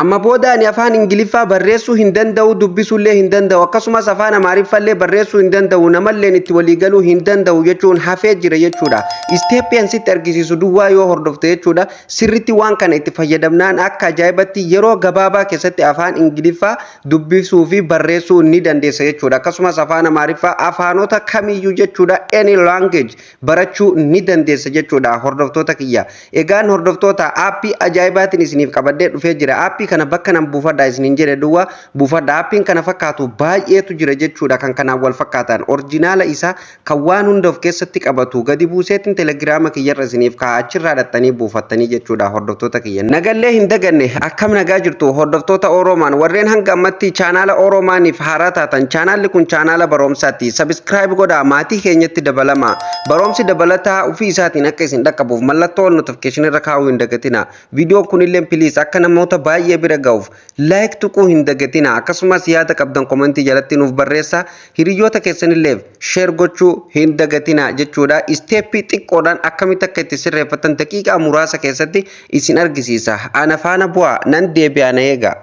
Amma booda ani afaan Ingiliffaa barreessuu hin danda'u, dubbisuullee hin danda'u, akkasumas afaan Amaariffallee barreessuu hin danda'u, namalleen itti waliigaluu hin danda'u jechuun hafee jira jechuudha. Step an sitti argisiisu duwwaa yoo hordofte jechuudha, sirritti waan kana itti fayyadamnaan akka ajaa'ibatti yeroo gabaabaa keessatti afaan Ingiliffaa dubbisuu fi barreessuu ni dandeessa jechuudha. Akkasumas afaan Amaariffaa, afaanota kamiyyuu jechuudha, any language barachuu ni dandeessa jechuudha, hordoftoota kiyya. Egaan hordoftoota, aappii ajaa'ibaatiin isiniif qabadhee dhufee jira. Aappii kana bakka nan buufadha isiniin jedhe duwwaa buufadha. Aappiin kana fakkaatu baay'eetu jira jechuudha, kan kanaan wal fakkaatan. Original isaa kan waan hunda of keessatti qabatu gadi buuseetiin Telegiraama kiyyarra isiniif kaa'a, achirraa dhaxxanii buufattanii jechuudha, hordoftoota kiyya. Nagallee hin daganne, akkam nagaa jirtu, hordoftoota Oroomaan? Warreen hanga ammatti chaanaala Oroomaaniif haaraa taatan, chaanaalli kun chaanaala barumsaati. Subscribe godhaa, maatii keenyatti dabalama. Barumsi dabalataa ofii isaatiin akka isin dhaqqabuuf mallattoo ol notification irra kaa'uu hin dagatina. Viidiyoon kunillee please akka namoota baay'ee bira ga'uuf like tuquu hin dagatina. Akkasumas yaada qabdan komentii jalatti nuuf barreessaa. Hiriyoota keessanillee share gochuu hin dagatina jechuudha. Step xiqqoodhaan akkamitti akka itti sirreeffatan daqiiqaa muraasa keessatti isin argisiisa. Ana faana bu'aa, nan deebi'a, na eega.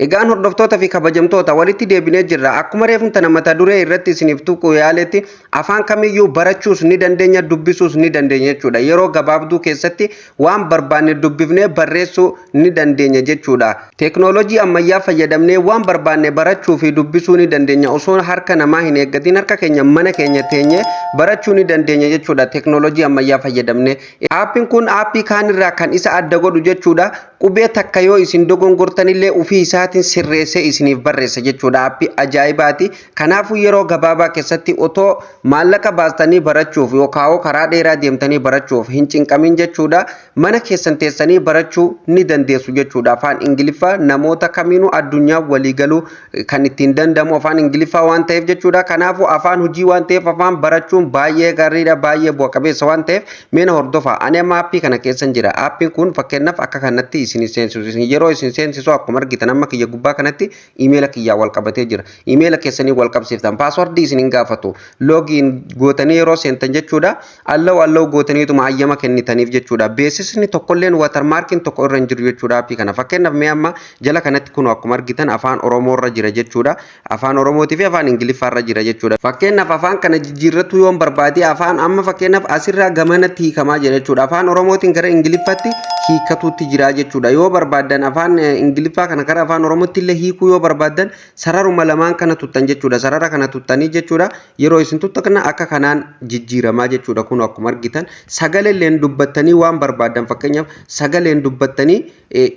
Egaan hordoftoota fi kabajamtoota, walitti deebinee jirra. Akkuma reefuun tana mata duree irratti isiniif tuquu yaaletti, afaan kamiyyuu barachuus ni dandeenya, dubbisuus ni dandeenya jechuudha. Yeroo gabaabduu keessatti waan barbaanne dubbifnee barreessuu ni dandeenya jechuudha. Teeknooloojii ammayyaa fayyadamnee waan barbaanne barachuu fi dubbisuu ni dandeenya. Osoo harka namaa hin eeggatin harka keenya mana keenya teenyee barachuu ni dandeenya jechuudha. Teeknooloojii ammayyaa fayyadamnee. Aappiin kun aappii kaanirraa kan isa adda godhu jechuudha. Qubee takka yoo isin dogongortanillee ofii isaatiin sirreessee isiniif barreessa jechuudha. Aappii ajaa'ibaati. Kanaafuu yeroo gabaabaa keessatti otoo maallaqa baastanii barachuuf yookaan karaa dheeraa deemtanii barachuuf hin cinqamin jechuudha. Mana keessan teessanii barachuu ni dandeessu jechuudha. Afaan Ingiliffaa namoota kamiinuu addunyaa waliigaluu kan ittiin danda'amu afaan Ingiliffaa waan ta'eef jechuudha. Kanaafuu afaan hojii waan ta'eef afaan barachuun baay'ee gaariidha, baay'ee bu'a qabeessa waan ta'eef meena hordofaa. Ani amma aappii kana keessan jira. Aappiin kun fakkeenyaaf akka kanatti isin seensisu. Isin yeroo isin seensisu akkuma argitan amma kiyya gubbaa kanatti iimeela kiyyaa wal qabatee jira. Iimeela keessanii wal qabsiiftan. Paaswardii isin hin gaafatu. Login gootanii yeroo seentan jechuudha. Allow allow gootaniituma ayyama kennitaniif jechuudha. Beeksisni tokkolleen, watermarkiin tokko irra hin jiru jechuudha aappii kana. Fakkeenyaaf mee amma jala kanatti kun akkuma argitan afaan Oromoo irra jira jechuudha. Afaan Oromootii fi afaan Ingiliffaa irra jira jechuudha. Fakkeenyaaf afaan kana jijjiirrachuu yoon barbaade, afaan amma fakkeenyaaf asirraa gamanatti hiikamaa jira jechuudha. Afaan Oromootiin gara Ingiliffaatti hiikkatuutti jira jechuudha. Yoo barbaaddan afaan Ingiliffaa kana gara afaan Oromootti illee hiikuu yoo barbaaddan, sararuma lamaan kana tuttan jechuudha. Sarara kana tuttanii jechuudha. Yeroo isin tuttan akka kanaan jijjiiramaa jechuudha. Kun akkuma argitan sagaleen dubbattanii waan barbaaddan, fakkeenyaaf sagaleen dubbattanii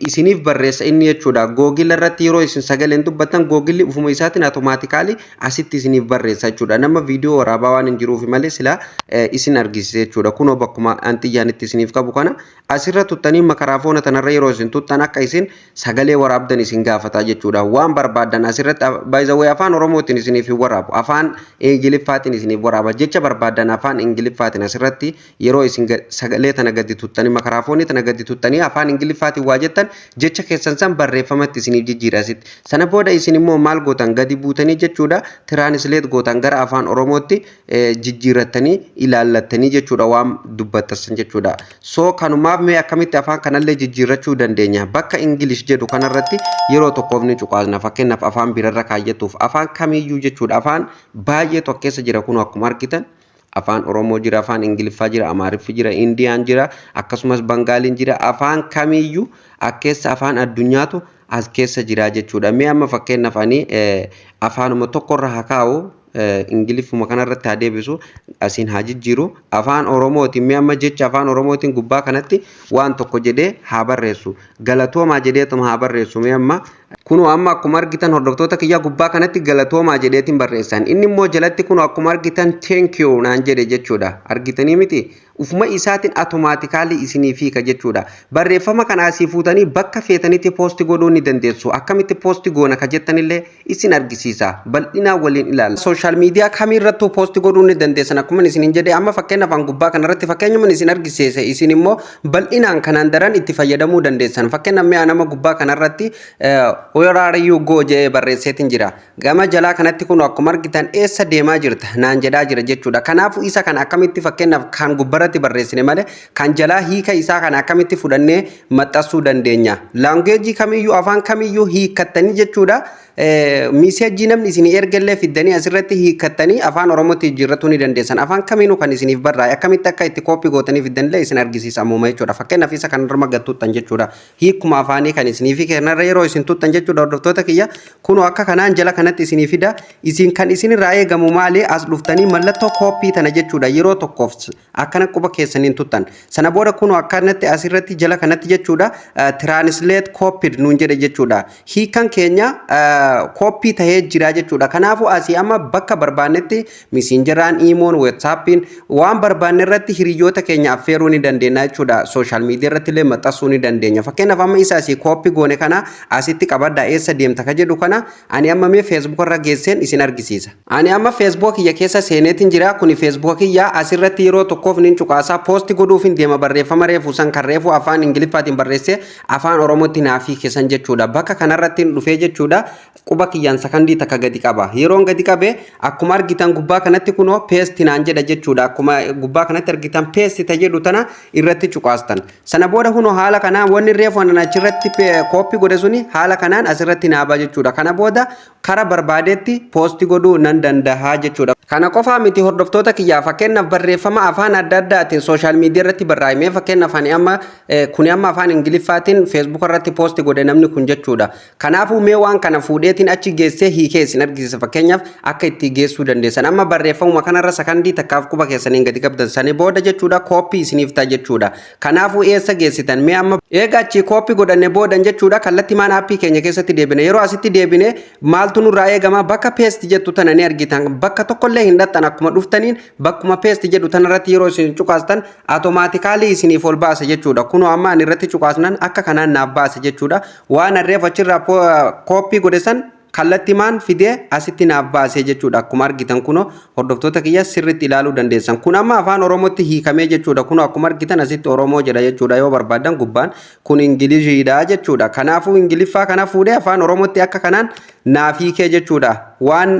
isiniif barreessa inni jechuudha. Googila irratti yeroo isin sagaleen dubbattan googilli ufuma isaatiin automatically asitti isiniif barreessa jechuudha. Nama viidiyoo waraabaa waan hin jiruuf malee silaa isin argisiisa jechuudha. Kunoo bakkuma an xiyyaan itti isiniif qabu kana asirra tuttanii makaraafoona tanarra yeroo isin tuttan akka isin sagalee waraabdan isin gaafata jechuudha. Waan barbaaddan asirratti, by the way, afaan Oromootiin isiniif hin waraabu. Afaan Ingiliffaatiin isiniif waraaba. Jecha barbaaddan afaan Ingiliffaatiin asirratti yeroo isin sagalee tana gadi tuttanii, makaraafoonii tana gadi tuttanii afaan Ingiliffaatiin waa jettan, jecha keessan san barreeffamatti isiniif jijjiira asitti. Sana booda isin immoo maal gootan? Gadi buutanii jechuudha, translate gootan, gara afaan Oromootti jijjiirrattanii ilaallattanii jechuudha waan dubbattan jechuudha. So kanumaaf mee akkamitti afaan kanallee jijjiirrachuu dandeenya? Bakka English jedhu kanarratti yeroo tokkoof ni cuqaasna. Fakkeenyaaf afaan birarra kaayyatuuf afaan kamiyyuu jechuudha. Afaan baay'eetu keessa jira, kun akkuma argitan. Afaan Oromoo jira, afaan Ingiliffaa jira, Amaariffi jira, Indiyaan jira, akkasumas Bangaaliin jira. Afaan kamiyyuu akkeessa afaan addunyaatu as keessa jira jechuudha. Mee amma fakkeenyaaf ani afaanuma tokkorra haa kaa'u, Ingiliffuma kanarratti haa deebisu, asiin haa jijjiiru. Afaan Oromootiin mee amma jecha afaan Oromootiin gubbaa kanatti waan tokko jedhee haa barreessu. Galatoomaa jedheetuma haa barreessu mee amma. Kunoo amma akkuma argitan, hordoftoota kiyyaa, gubbaa kanatti galatoomaa jedheetiin barreessan. Inni immoo jalatti kunoo akkuma argitan "thank you" naan jedhe jechuudha. Argitanii miti? Ufuma isaatiin automatically isiniif hiika jechuudha. Barreeffama kana asii fuutanii bakka feetanitti post godhuu ni dandeessu. Akkamitti post goona ka jettanillee isin argisiisa. Bal'inaan waliin ilaalla. Social media kamiirrattuu post godhuu ni dandeessan akkuma isiniin jedhe. Amma fakkeenyaaf an gubbaa kanarratti fakkeenyuma isin argisiise, isin immoo bal'inaan kanaan daran itti fayyadamuu dandeessan. Fakkeenyaaf mi'a nama gubbaa kanarratti "Where are you go?" jedhee barreesseetiin jira. Gama jalaa kanatti kun akkuma argitan "Eessa deemaa jirta?" naan jedhaa jira jechuudha. Kanaafuu isa kana akkamitti, fakkeenyaaf kan gubbarratti barreessine malee kan jalaa hiika isaa kana akkamitti fudhannee maxxansuu dandeenya? Language kamiyyuu, afaan kamiyyuu hiikkattanii jechuudha. Message namni isinii ergallee fiddanii asirratti hiikkattanii afaan Oromootti jijjiirratuu ni dandeessan. Afaan kamiinuu kan isiniif barraa'e akkamitti akka itti copy gootanii fiddanillee isin argisiisa ammuma jechuudha. Fakkeenyaaf isa kanarra magattuuttan jechuudha. Hiikuma afaanii kan isiniif kanarra yeroo isin tuttan jechuudha, hordoftoota kiyya, kunoo akka kanaan jala kanatti isinii fida. Isin kan isinirraa eegamu maali? As dhuftanii mallattoo copy tana jechuudha, yeroo tokkoof akkana quba keessaniin tuttan. Sana booda kunoo akkanatti asirratti jala kanatti jechuudha, "Translate copied" nuun jedhe jechuudha. Hiikan keenya copy tahee jira jechuudha. Kanaafuu asii amma bakka barbaannetti Messengeraan, Imoon, WhatsAppiin waan barbaanne irratti hiriyoota keenya affeeruu ni dandeenya jechuudha. Social media irratti illee maxxansuu ni dandeenya. Fakkeenyaaf amma isa asii copy goone kana asitti qabaddaa. "Eessa deemta?" ka jedhu kana ani amma mee Facebook irra geesseen isin argisiisa. Ani amma Facebook kiyya keessa seeneetiin jira. Kuni Facebook kiyya. Asirratti yeroo tokkoof nin cuqaasaa, post godhuuf hin deema. Barreeffama reefu san kan reefu afaan Ingiliffaatiin barreessee afaan Oromootti naaf hiikesan jechuudha. Bakka kanarratti dhufee jechuudha, quba kiyyaan sakandii takka gadi qaba. Yeroon gadi qabe akkuma argitan gubbaa kanatti kunoo "Paste" naan jedha jechuudha. Akkuma gubbaa kanatti argitan "Paste" ta jedhu tana irratti cuqaastan. Sana booda kunoo haala kanaan wanni reefu anan achirratti copy godhe suni haala kanaan asirratti naaba jechuudha. Kana booda kara barbaadetti post godhuu nan danda'a jechuudha. Kana qofaa miti, hordoftoota kiyyaa. Fakkeenyaaf barreeffama afaan adda addaatiin social media irratti barraa'imee, fakkeenyaaf ani amma kuni amma afaan Ingiliffaatiin Facebook irratti post godhe namni kun jechuudha. Kanaafuu mee waan kana fuudheetiin achi geessee hiikee isin argisiisa, fakkeenyaaf akka itti geessuu dandeessan. Amma barreeffamuma kanarra sakandii takkaaf quba keessaniin gadi qabdan. Sanii booda jechuudha, copy isiniif ta'a jechuudha. Kanaafuu eessa geessitan? Mee amma eega achi copy godhanne boodan jechuudha, kallattii maan app keenya keessatti deebine. Yeroo asitti deebine maaltu nurraa eegama? Bakka "Paste" jettu tana ni argitan. Bakka tokkollee hin dhaxxan. Akkuma dhuftaniin bakkuma "Paste" jedhu tanarratti yeroo isin cuqaastan automatically isiniif ol baasa jechuudha. Kunoo amma ani irratti cuqaasnan akka kanaan naaf baasa jechuudha. Waan harreef achirraa copy godhe san kallattimaan fidee asitti naaf baasee jechuudha. Akkuma argitan kunoo, hordoftoota kiyya, sirriitti ilaaluu dandeessan. Kun amma afaan Oromootti hiikamee jechuudha. Kunoo akkuma argitan asitti Oromoo jedha jechuudha. Yoo barbaadan gubbaan kun Ingiliziidha jechuudha. Kanaafuu Ingiliffaa kana fuudhee afaan Oromootti akka kanaan naaf hiikee jechuudha. Waan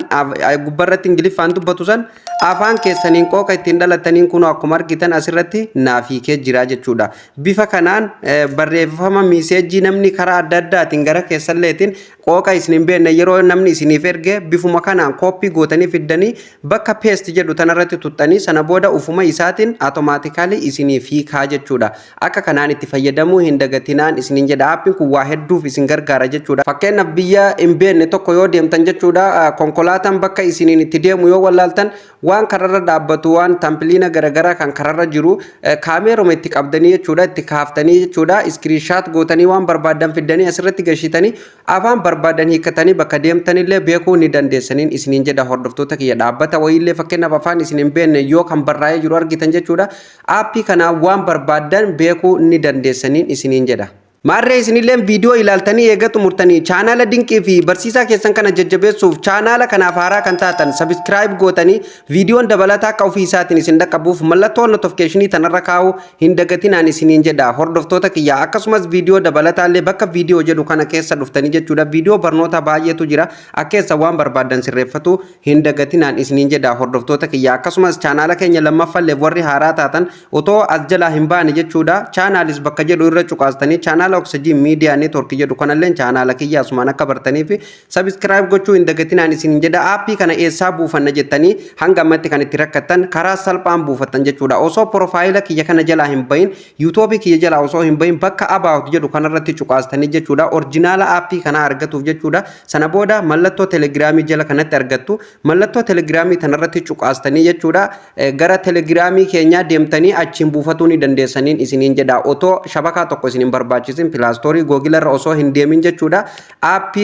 gubbarratti Ingiliffaan dubbatu san afaan keessaniin, qooqa ittiin dhalataniin, kunoo akkuma argitan asirratti naaf hiikee jira jechuudha. Bifa kanaan barreeffama message namni karaa adda addaatiin gara keessalleetiin qooqa isin hin beekne yeroo namni isiniif erge bifuma kanaan copy gootanii fiddanii bakka "Paste" jedhu tanarratti tuxxanii, sana booda ufuma isaatiin automatically isiniif hiikaa jechuudha. Akka kanaan itti fayyadamuu hin dagatinaan isiniin jedha. Appiin kun waa hedduuf isin gargaara jechuudha. Fakkeenyaaf biyya hin beekne tokko yoo deemtan jechuudha, konkolaataan bakka isiniin itti deemu yoo wallaaltan, waan kararra dhaabbatu, waan tampiliina garaagaraa kan kararra jiru kaameeruma itti qabdanii jechuudha, itti kaaftanii jechuudha, screenshot gootanii waan barbaadan fiddanii asirratti gashitanii afaan barbaadan hiikkatanii bakka deemtanillee beekuu ni dandeessaniin isiniin jedha, hordoftoota kiyya. Dhaabbata wayiillee fakkeenyaaf afaan isin hin beekne yoo kan barraa'ee jiru argitan jechuudha, app kanaan waan barbaadan beekuu ni dandeessaniin isiniin jedha. Maarree isinillee viidiyoo ilaaltanii eega xumurtanii chaanaala Dinqii fi barsiisaa keessan kana jajjabeessuuf chaanaala kanaaf haaraa kan taatan subscribe gootanii, viidiyoon dabalataa akka ofii isaatiin isin dhaqqabuuf mallattoo notification tanarra kaa'uu hin dagatinaan isiniin jedha, hordoftoota kiyyaa. Akkasumas viidiyoo dabalataallee bakka "Viidiyoo" jedhu kana keessa dhuftanii jechuudha, viidiyoo barnoota baay'eetu jira, akka keessa waan barbaadan sirreeffatu hin dagatinaan isiniin jedha, hordoftoota kiyyaa. Akkasumas chaanaala keenya lammaffallee warri haaraa taatan otoo as jalaa hin baane jechuudha, "Channels" bakka jedhu irra cuqaastanii chaanaala Oxygen Media Network jedhu kanallee chaanaala kiyya asumaan akka bartanii fi subscribe gochuu hin dagatinaan isin jedha. App kana eessaa buufanna jettanii hanga ammatti kan itti rakkattan, karaa salphaan buufattan jechuudha. Osoo profile kiyya kana jalaa hin bahin, YouTube kiyya jalaa osoo hin bahin, bakka "About" jedhu kanarratti cuqaastanii jechuudha, original app kana argatuuf jechuudha. Sana booda mallattoo Telegramii jala kanatti argattu. Mallattoo Telegramii tanarratti cuqaastanii jechuudha, gara Telegramii keenyaa deemtanii achiin buufatuu ni dandeessaniin isiniin jedha. Otoo shabakaa tokko isin hin barbaachisin, Play Store, Google irra osoo hin deemin jechuudha, app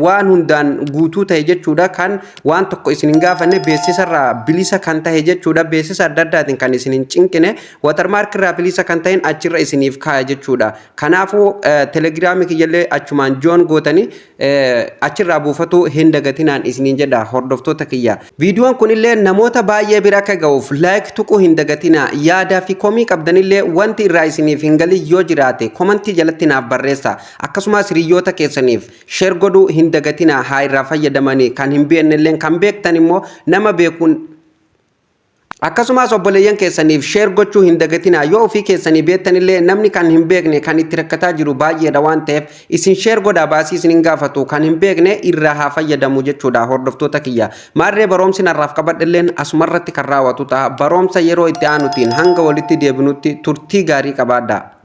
waan hundaan guutuu ta'e jechuudha, kan waan tokko isin hin gaafanne, beeksisarraa bilisa kan ta'e jechuudha, beeksisa adda addaatiin kan isin hin cinqine, watermark irraa bilisa kan ta'in achirra isiniif kaaya jechuudha. Kanaafuu Telegramii kiyyallee achumaan join gootanii achirraa buufatuu hin dagatinaan isiniin jedha, hordoftoota kiyya. Viidiyoon kunillee namoota baay'ee bira akka ga'uuf like tuquu hin dagatinaa. Yaadaa fi komii qabdanillee, wanti irraa isiniif hin galin yoo jiraate, comment jalatti jalatti naaf barreessa. Akkasumas hiriyoota keessaniif share godhuu hin dagatinaa, haa irraa fayyadamanii. Kan hin beeknelleen, kan beektan immoo nama beekuun, akkasumas obboleeyyan keessaniif share gochuu hin dagatinaa. Yoo ofii keessanii beektanillee, namni kan hin beekne, kan itti rakkataa jiru baay'eedha waan ta'eef, isin share godhaa, baasii isin hin gaafatu. Kan hin beekne irraa haa fayyadamu jechuudha. Hordoftoota kiyya, maarree baroomsi narraaf qabadhelleen asumarratti kan raawwatu ta'a. Baroomsa yeroo itti aanutiin hanga walitti deebinutti turtii gaarii qabaadha.